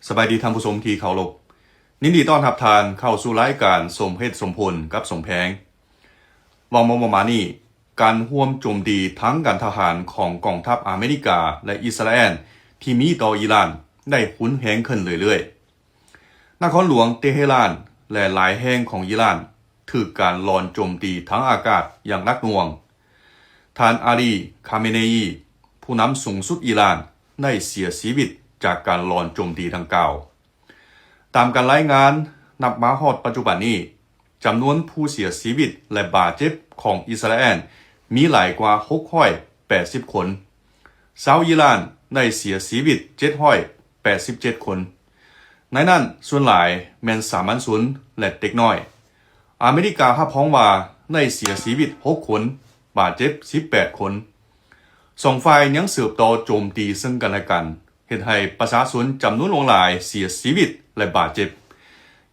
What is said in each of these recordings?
ສະບາຍດີທ່ານຜູ້ຊົມທີ່ເຄົາລົບ, ຍິນດີຕ້ອນຮັບທ່ານເຂົ້າສູ່ລາຍການສົມເຫດສົມຜົນກັບສົມແພງ. ເວົ້າມາປະມານນີ້, ການຮ່ວມໂຈມຕີທາງການທະຫານຂອງກອງທັບອາເມລິກາ ແລະ ອິດສະຣາແອນ ທີ່ມີຕໍ່ອີຣານໄດ້ຮຸນແຮງຂຶ້ນເລື້ອຍໆ. ນະຄອນຫຼວງເຕເຮຣານ ແລະ ຫຼາຍແຫ່ງຂອງອີຣານ ຖືກການລອນໂຈມຕີທາງອາກາດຢ່າງໜັກໜ່ວງ. ທ່ານອາລີ ຄາເມເນອີ ຜູ້ນຳສູງສຸດອີຣານ ໄດ້ເສຍຊີວິດຈາກການລອນໂຈມຕີດັ່ງກ່າວ. ຕາມການລາຍງານ, ນັບມາຮອດປັດຈຸບັນນີ້, ຈຳນວນຜູ້ເສຍຊີວິດ ແລະ ບາດເຈັບຂອງອິດສະຣາແອນ ມີຫຼາຍກວ່າຫົກຮ້ອຍແປດສິບຄົນ. ຊາວອີຣານໄດ້ເສຍຊີວິດເຈັດຮ້ອຍແປດສິບເຈັດຄົນ. ໃນນັ້ນສ່ວນຫຼາຍແມ່ນສາມັນຊົນ ແລະ ເດັກນ້ອຍ. ອາເມລິກາຮັບຮອງວ່າໄດ້ເສຍຊີວິດຫົກຄົນ, ບາດເຈັບສິບແປດຄົນ. ສອງຝ່າຍຍັງສືບຕໍ່ໂຈມຕີເຊິ່ງກັນແລະກັນ, ເຮັດໃຫ້ປະຊາຊົນຈຳນວນຫຼວງຫຼາຍເສຍຊີວິດ ແລະ ບາດເຈັບ.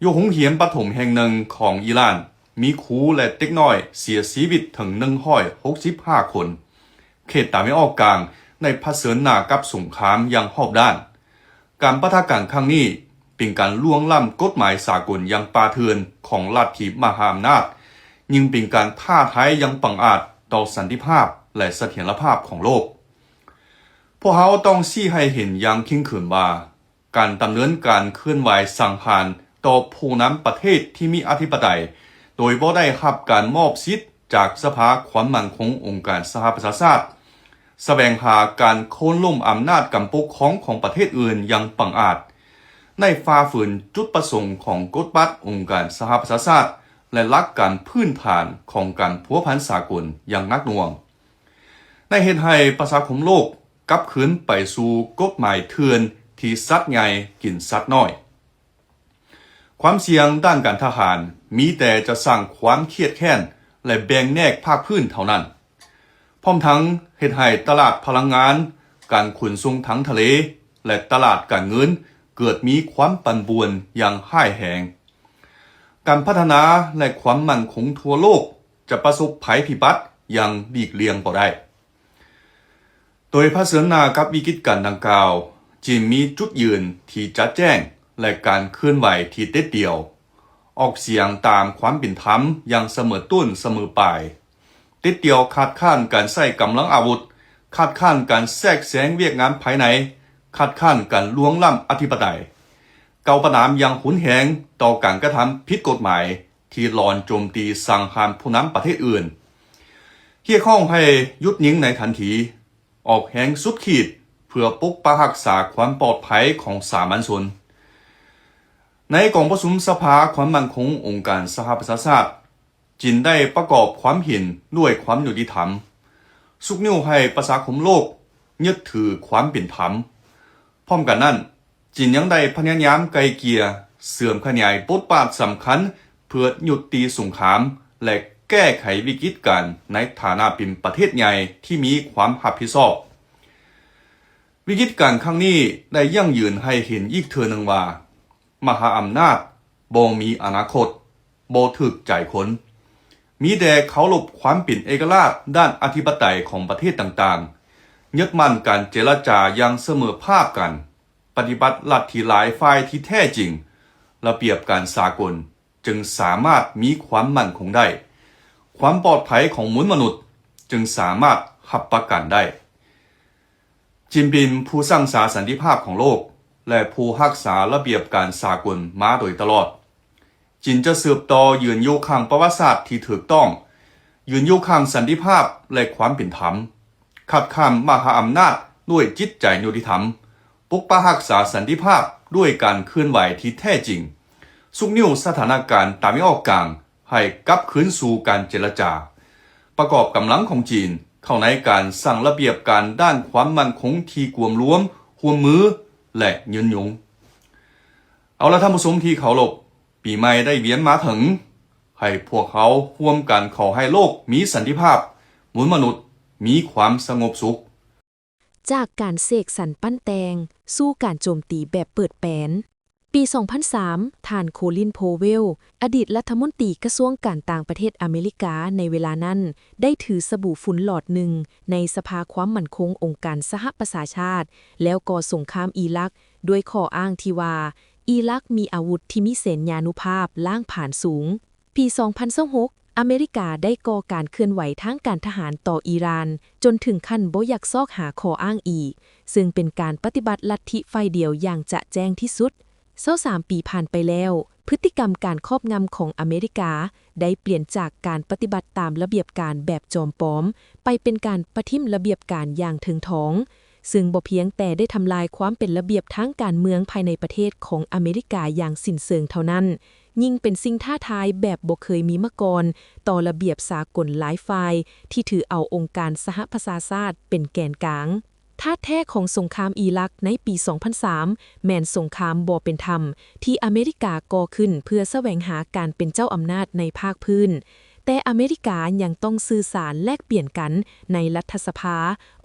ຢູ່ໂຮງຮຽນປະຖົມແຫ່ງໜຶ່ງຂອງອີຣານ, ມີຄູ ແລະ ເດັກນ້ອຍເສຍຊີວິດເຖິງໜຶ່ງຮ້ອຍຫົກສິບຫ້າຄົນ. ເຂດຕາເວັນອອກກາງໄດ້ຜະເຊີນໜ້າກັບສົງຄາມຢ່າງຮອບດ້ານ. ການປະທະກັນຄັ້ງນີ້ເປັນການລ່ວງລ້ຳກົດໝາຍສາກົນຢ່າງປ່າເຖື່ອນຂອງລັດທິມະຫາອຳນາດ, ຍິ່ງເປັນການທ້າທາຍຢ່າງບັງອາດຕໍ່ສັນຕິພາບ ແລະ ສະຖຽນລະພາບຂອງໂລກ. ພວກເຮົາຕ້ອງຊີ້ໃຫ້ເຫັນຢ່າງເຄັ່ງຂຶມວ່າ ການດຳເນີນການເຄື່ອນໄຫວສັງຫານຕໍ່ຜູ້ນຳປະເທດທີ່ມີອະທິປະໄຕ ໂດຍບໍ່ໄດ້ຮັບການມອບສິດຈາກສະພາຄວາມໝັ້ນຄົງອົງການສະຫະປະຊາຊາດ, ສະແຫວງຫາການໂຄ່ນລົ້ມອຳນາດການປົກຄອງຂອງປະເທດອື່ນຢ່າງບັງອາດ, ໄດ້ຝ່າຝືນຈຸດປະສົງຂອງກົດບັດອົງການສະຫະປະຊາຊາດ ແລະ ຫຼັກການພື້ນຖານຂອງການພົວພັນສາກົນຢ່າງໜັກໜ່ວງ, ໄດ້ເຮັດໃຫ້ປະຊາຄົມໂລກກັບຄືນໄປສູ່ກົດໝາຍເຖື່ອນທີ່ສັດໃຫຍ່ກິນສັດນ້ອຍ. ຄວາມສ່ຽງດ້ານການທະຫານມີແຕ່ຈະສ້າງຄວາມຄຽດແຄ້ນ ແລະ ແບ່ງແຍກພາກພື້ນເທົ່ານັ້ນ, ພ້ອມທັງເຮັດໃຫ້ຕະຫຼາດພະລັງງານ, ການຂົນສົ່ງທາງທະເລ ແລະ ຕະຫຼາດການເງິນເກີດມີຄວາມປັ່ນປ່ວນຢ່າງຮ້າຍແຮງ. ການພັດທະນາ ແລະ ຄວາມໝັ້ນຄົງທົ່ວໂລກຈະປະສົບໄພພິບັດຢ່າງຫຼີກລ່ຽງບໍ່ໄດ້. ໂດຍຜະເຊີນໜ້າກັບວິກິດການດັ່ງກ່າວ, ຈີນມີຈຸດຢືນທີ່ຈະແຈ້ງ ແລະ ການເຄື່ອນໄຫວທີ່ເດັດດ່ຽວ, ອອກສຽງຕາມຄວາມເປັນທຳຢ່າງສະເໝີຕົ້ນສະເໝີປາຍ, ເດັດດ່ຽວຄັດຄ້ານການໃຊ້ກຳລັງອາວຸດ, ຄັດຄ້ານການແຊກແຊງວຽກງານພາຍໃນ, ຄັດຄ້ານການລ່ວງລ້ຳອະທິປະໄຕ, ກ່າວປະນາມຢ່າງຮຸນແຮງຕໍ່ການກະທຳຜິດກົດໝາຍ ທີ່ລອນໂຈມຕີສັງຫານຜູ້ນຳປະເທດອື່ນ, ຮຽກຮ້ອງໃຫ້ຢຸດຍິງໃນທັນທີ, ອອກແຮງສຸດຂີດເພື່ອປົກປັກຮັກສາຄວາມປອດໄພຂອງສາມັນຊົນ. ໃນກອງປະຊຸມສະພາຄວາມໝັ້ນຄົງອົງການສະຫະປະຊາຊາດ, ຈີນໄດ້ປະກອບຄວາມເຫັນດ້ວຍຄວາມຍຸຕິທຳ, ຊຸກຍູ້ໃຫ້ປະຊາຄົມໂລກຍຶດຖືຄວາມເປັນທຳ. ພ້ອມກັນນັ້ນ, ຈີນຍັງໄດ້ພະຍາຍາມໄກ່ເກ່ຍເສີມຂະຫຍາຍບົດບາດສຳຄັນເພື່ອຍຸຕິສົງຄາມ ແລະ ແກ້ໄຂວິກິດການໃນຖານະເປັນປະເທດໃຫຍ່ທີ່ມີຄວາມຮັບຜິດຊອບ. ວິກິດການຄັ້ງນີ້ໄດ້ຢັ້ງຢືນໃຫ້ເຫັນອີກເທື່ອໜຶ່ງວ່າ ມະຫາອຳນາດບໍ່ມີອະນາຄົດ, ບໍ່ຖືກໃຈຄົນ, ມີແຕ່ເຄົາລົບຄວາມເປັນເອກະລາດດ້ານອະທິປະໄຕຂອງປະເທດຕ່າງໆ, ຍຶດໝັ້ນການເຈລະຈາຢ່າງສະເໝີພາບກັນ, ປະຕິບັດລັດທິຫຼາຍຝ່າຍທີ່ແທ້ຈິງ, ລະບຽບການສາກົນຈຶ່ງສາມາດມີຄວາມໝັ້ນຄົງໄດ້, ຄວາມປອດໄພຂອງມວນມະນຸດຈຶ່ງສາມາດຮັບປະກັນໄດ້. ຈີນເປັນຜູ້ສ້າງສາສັນຕິພາບຂອງໂລກ ແລະ ຜູ້ຮັກສາລະບຽບການສາກົນມາໂດຍຕະຫຼອດ. ຈີນຈະສືບຕໍ່ຢືນຢູ່ຂ້າງປະຫວັດສາດທີ່ຖືກຕ້ອງ, ຢືນຢູ່ຂ້າງສັນຕິພາບ ແລະ ຄວາມເປັນທຳ, ຄັດຄ້ານມະຫາອຳນາດດ້ວຍຈິດໃຈຍຸຕິທຳ, ປົກປັກຮັກສາສັນຕິພາບດ້ວຍການເຄື່ອນໄຫວທີ່ແທ້ຈິງ, ຊຸກຍູ້ສະຖານະການຕາເວັນອອກກາງ ໃຫ້ກັບຄືນສູ່ການເຈລະຈາ, ປະກອບກຳລັງຂອງຈີນເຂົ້າໃນການສ້າງລະບຽບການດ້ານຄວາມໝັ້ນຄົງທີ່ກວມລວມ, ຮ່ວມມື ແລະ ຍືນຍົງ. ເອົາລະທ່ານຜູ້ຊົມທີ່ເຄົາລົບ, ປີໃໝ່ໄດ້ວຽນມາເຖິງ, ໃຫ້ພວກເຮົາຮ່ວມກັນຂໍໃຫ້ໂລກມີສັນຕິພາບ, ມວນມະນຸດມີຄວາມສະຫງົບສຸກ. ຈາກການເສກສັນປັ້ນແຕ່ງ ສູ່ການໂຈມຕີແບບເປີດແປນ. ປີສອງພັນສາມ ທ່ານ ໂຄລິນ ໂພເວລ ອະດີດລັດຖະມົນຕີກະຊວງການຕ່າງປະເທດອາເມລິກາໃນເວລານັ້ນ ໄດ້ຖືສະບູຝຸ່ນຫຼອດໜຶ່ງໃນສະພາຄວາມໝັ້ນຄົງອົງການສະຫະປະຊາຊາດ ແລ້ວກໍ່ສົງຄາມອີຣັກ ດ້ວຍຂໍ້ອ້າງທີ່ວ່າ ອີຣັກມີອາວຸດທີ່ມີແສນຍານຸພາບລ້າງຜານສູງ. ປີສອງພັນຊາວຫົກ ອາເມລິກາໄດ້ກໍ່ການເຄື່ອນໄຫວທາງການທະຫານຕໍ່ອີຣານ ຈົນເຖິງຂັ້ນບໍ່ຢາກຊອກຫາຂໍ້ອ້າງອີກ, ເຊິ່ງເປັນການປະຕິບັດລັດທິຝ່າຍດຽວຢ່າງຈະແຈ້ງທີ່ສຸດ. ຊາວສາມປີຜ່ານໄປແລ້ວ, ພຶດຕິກຳການຄອບງຳຂອງອາເມລິກາໄດ້ປ່ຽນຈາກການປະຕິບັດຕາມລະບຽບການແບບຈອມປອມ ໄປເປັນການປະຖິ້ມລະບຽບການຢ່າງເຖິງຖອງ, ເຊິ່ງບໍ່ພຽງແຕ່ໄດ້ທຳລາຍຄວາມເປັນລະບຽບທາງການເມືອງພາຍໃນປະເທດຂອງອາເມລິກາຢ່າງສິ້ນເຊີງເທົ່ານັ້ນ, ຍິ່ງເປັນສິ່ງທ້າທາຍແບບບໍ່ເຄີຍມີມາກ່ອນຕໍ່ລະບຽບສາກົນຫຼາຍຝ່າຍທີ່ຖືເອົາອົງການສະຫະປະຊາຊາດເປັນແກນກາງ. ທາດແທ້ຂອງສົງຄາມອີຣັກໃນປີສອງພັນສາມ ແມ່ນສົງຄາມບໍ່ເປັນທຳທີ່ອາເມລິກາກໍ່ຂຶ້ນເພື່ອສະແຫວງຫາການເປັນເຈົ້າອຳນາດໃນພາກພື້ນ, ແຕ່ອາເມລິກາຍັງຕ້ອງສື່ສານແລກປ່ຽນກັນໃນລັດຖະສະພາ,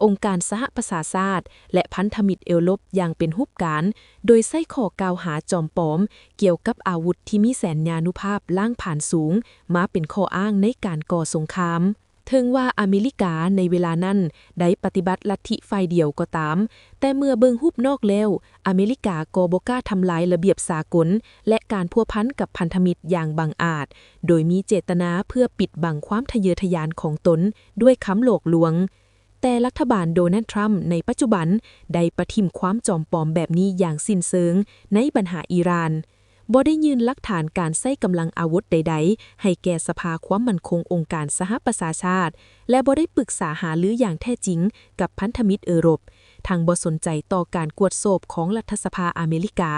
ອົງການສະຫະປະຊາຊາດ ແລະ ພັນທະມິດເອີຣົບຢ່າງເປັນຮູບການ, ໂດຍໃຊ້ຂໍ້ກ່າວຫາຈອມປອມກ່ຽວກັບອາວຸດທີ່ມີແສນຍານຸພາບລ້າງຜານສູງມາເປັນຂໍ້ອ້າງໃນການກໍ່ສົງຄາມ. ເຖິງວ່າອາເມລິກາໃນເວລານັ້ນໄດ້ປະຕິບັດລັດທິຝ່າຍດຽວກໍຕາມ, ແຕ່ເມື່ອເບິ່ງຮູບນອກແລ້ວ, ອາເມລິກາກໍບໍ່ກ້າທຳລາຍລະບຽບສາກົນ ແລະ ການພົວພັນກັບພັນທະມິດຢ່າງບັງອາດ, ໂດຍມີເຈດຕະນາເພື່ອປິດບັງຄວາມທະເຍີທະຍານຂອງຕົນດ້ວຍຄຳຫຼອກລວງ. ແຕ່ລັດຖະບານໂດນັລ ທຣຳ ໃນປັດຈຸບັນໄດ້ປະຖິ້ມຄວາມຈອມປອມແບບນີ້ຢ່າງສິ້ນເຊີງໃນບັນຫາອີຣານ, ບໍ່ໄດ້ຍື່ນຫຼັກຖານການໃຊ້ກຳລັງອາວຸດໃດໆໃຫ້ແກ່ສະພາຄວາມໝັ້ນຄົງອົງການສະຫະປະຊາຊາດ ແລະ ບໍ່ໄດ້ປຶກສາຫາລືຢ່າງແທ້ຈິງກັບພັນທະມິດເອີຣົບ, ທັງບໍ່ສົນໃຈຕໍ່ການກວດສອບຂອງລັດຖະສະພາອາເມລິກາ.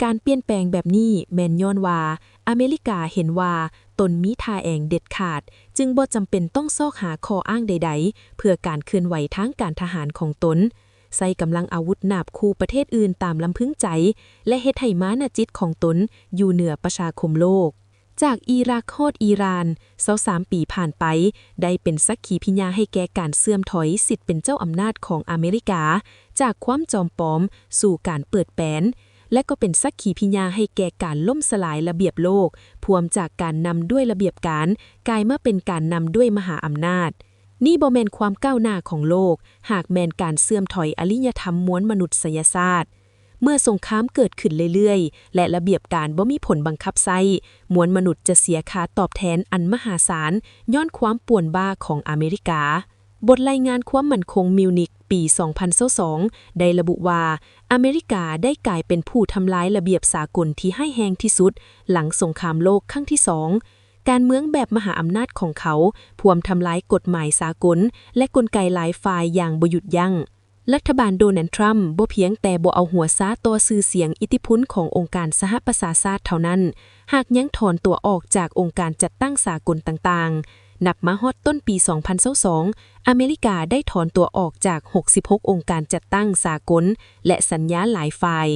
ການປ່ຽນແປງແບບນີ້ແມ່ນຍ້ອນວ່າອາເມລິກາເຫັນວ່າຕົນມີທ່າແອງເດັດຂາດ, ຈຶ່ງບໍ່ຈຳເປັນຕ້ອງຊອກຫາຂໍ້ອ້າງໃດໆເພື່ອການເຄື່ອນໄຫວທາງການທະຫານຂອງຕົນ, ໃຊ້ກຳລັງອາວຸດນາບຂູ່ປະເທດອື່ນຕາມລຳເພິງໃຈ ແລະ ເຮັດໃຫ້ມານະຈິດຂອງຕົນຢູ່ເໜືອປະຊາຄົມໂລກ. ຈາກອີຣັກຮອດອີຣານ, ຊາວສາມປີຜ່ານໄປ, ໄດ້ເປັນສັກຂີພິຍານໃຫ້ແກ່ການເສື່ອມຖອຍສິດເປັນເຈົ້າອຳນາດຂອງອາເມລິກາ, ຈາກຄວາມຈອມປອມສູ່ການເປີດແປນ, ແລະ ກໍເປັນສັກຂີພິຍານໃຫ້ແກ່ການລົ້ມສະຫຼາຍລະບຽບໂລກ, ພວມຈາກການນຳດ້ວຍລະບຽບການ, ກາຍມາເປັນການນຳດ້ວຍມະຫາອຳນາດ. ນີ້ບໍ່ແມ່ນຄວາມກ້າວໜ້າຂອງໂລກ, ຫາກແມ່ນການເສື່ອມຖອຍອະລິຍະທຳມວນມະນຸດສະຍະຊາດ. ເມື່ອສົງຄາມເກີດຂຶ້ນເລື້ອຍໆ ແລະ ລະບຽບການບໍ່ມີຜົນບັງຄັບໃຊ້, ມວນມະນຸດຈະເສຍຄ່າຕອບແທນອັນມະຫາສານຍ້ອນຄວາມປ່ວນບ້າຂອງອາເມລິກາ. ບົດລາຍງານຄວາມໝັ້ນຄົງມິວນິກປີສອງພັນຊາວສອງ ໄດ້ລະບຸວ່າ ອາເມລິກາໄດ້ກາຍເປັນຜູ້ທຳລາຍລະບຽບສາກົນທີ່ຮ້າຍແຮງທີ່ສຸດຫຼັງສົງຄາມໂລກຄັ້ງທີສອງ. ການເມືອງແບບມະຫາອຳນາດຂອງເຂົາພວມທຳລາຍກົດໝາຍສາກົນ ແລະ ກົນໄກຫຼາຍຝ່າຍຢ່າງບໍ່ຢຸດຢັ້ງ. ລັດຖະບານໂດນັລ ທຣຳ ບໍ່ພຽງແຕ່ບໍ່ເອົາຫົວຊາຕໍ່ຊື່ສຽງອິດທິພົນຂອງອົງການສະຫະປະຊາຊາດເທົ່ານັ້ນ, ຫາກຍັງຖອນຕົວອອກຈາກອົງການຈັດຕັ້ງສາກົນຕ່າງໆ. ນັບມາຮອດຕົ້ນປີສອງພັນຊາວສອງ ອາເມລິກາໄດ້ຖອນຕົວອອກຈາກຫົກສິບຫົກອົງການຈັດຕັ້ງສາກົນ ແລະ ສັນຍາຫຼາຍຝ່າຍ.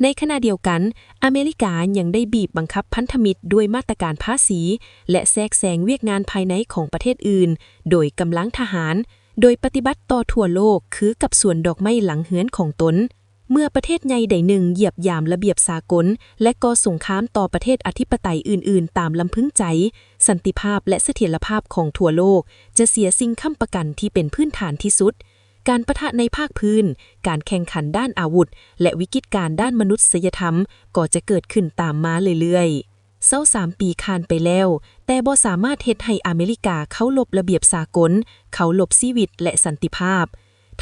ໃນຂະນະດຽວກັນ, ອາເມລິກາຍັງໄດ້ບີບບັງຄັບພັນທະມິດດ້ວຍມາດຕະການພາສີ ແລະ ແຊກແຊງວຽກງານພາຍໃນຂອງປະເທດອື່ນ ໂດຍກຳລັງທະຫານ, ໂດຍປະຕິບັດຕໍ່ທົ່ວໂລກຄືກັບສວນດອກໄມ້ຫຼັງເຮືອນຂອງຕົນ. ເມື່ອປະເທດໃຫຍ່ໃດໜຶ່ງຢຽບຢາມລະບຽບສາກົນ ແລະ ກໍ່ສົງຄາມຕໍ່ປະເທດອະທິປະໄຕອື່ນໆຕາມລຳເພິງໃຈ, ສັນຕິພາບ ແລະ ສະຖຽນລະພາບຂອງທົ່ວໂລກຈະເສຍສິ່ງຄ້ຳປະກັນທີ່ເປັນພື້ນຖານທີ່ສຸດ. ການປະທະໃນພາກພື້ນ, ການແຂ່ງຂັນດ້ານອາວຸດ ແລະ ວິກິດການດ້ານມະນຸດສະຍະທຳກໍຈະເກີດຂຶ້ນຕາມມາເລື້ອຍໆ. ຊາວສາມປີຜ່ານໄປແລ້ວ, ແຕ່ບໍ່ສາມາດເຮັດໃຫ້ອາເມລິກາເຄົາລົບລະບຽບສາກົນ, ເຄົາລົບຊີວິດ ແລະ ສັນຕິພາບ.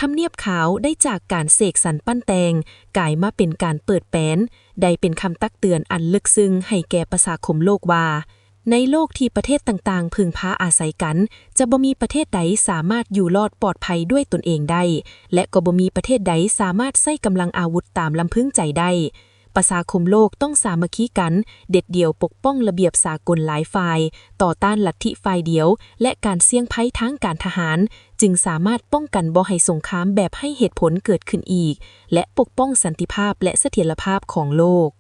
ທຳນຽບຂາວໄດ້ຈາກການເສກສັນປັ້ນແຕ່ງ ກາຍມາເປັນການເປີດແປນ, ໄດ້ເປັນຄຳຕັກເຕືອນອັນເລິກເຊິ່ງໃຫ້ແກ່ປະຊາຄົມໂລກວ່າ ໃນໂລກທີ່ປະເທດຕ່າງໆເພິ່ງພາອາໄສກັນ, ຈະບໍ່ມີປະເທດໃດສາມາດຢູ່ລອດປອດໄພດ້ວຍຕົນເອງໄດ້ ແລະ ກໍບໍ່ມີປະເທດໃດສາມາດໃຊ້ກຳລັງອາວຸດຕາມລຳເພິງໃຈໄດ້. ປະຊາຄົມໂລກຕ້ອງສາມັກຄີກັນ, ເດັດດ່ຽວປົກປ້ອງລະບຽບສາກົນຫຼາຍຝ່າຍ, ຕໍ່ຕ້ານລັດທິຝ່າຍດຽວ ແລະ ການສ່ຽງໄພທາງການທະຫານ, ຈຶ່ງສາມາດປ້ອງກັນບໍ່ໃຫ້ສົງຄາມແບບໄຮ້ເຫດຜົນເກີດຂຶ້ນອີກ ແລະ ປົກປ້ອງສັນຕິພາບ ແລະ ສະຖຽນລະພາບຂອງໂລກ.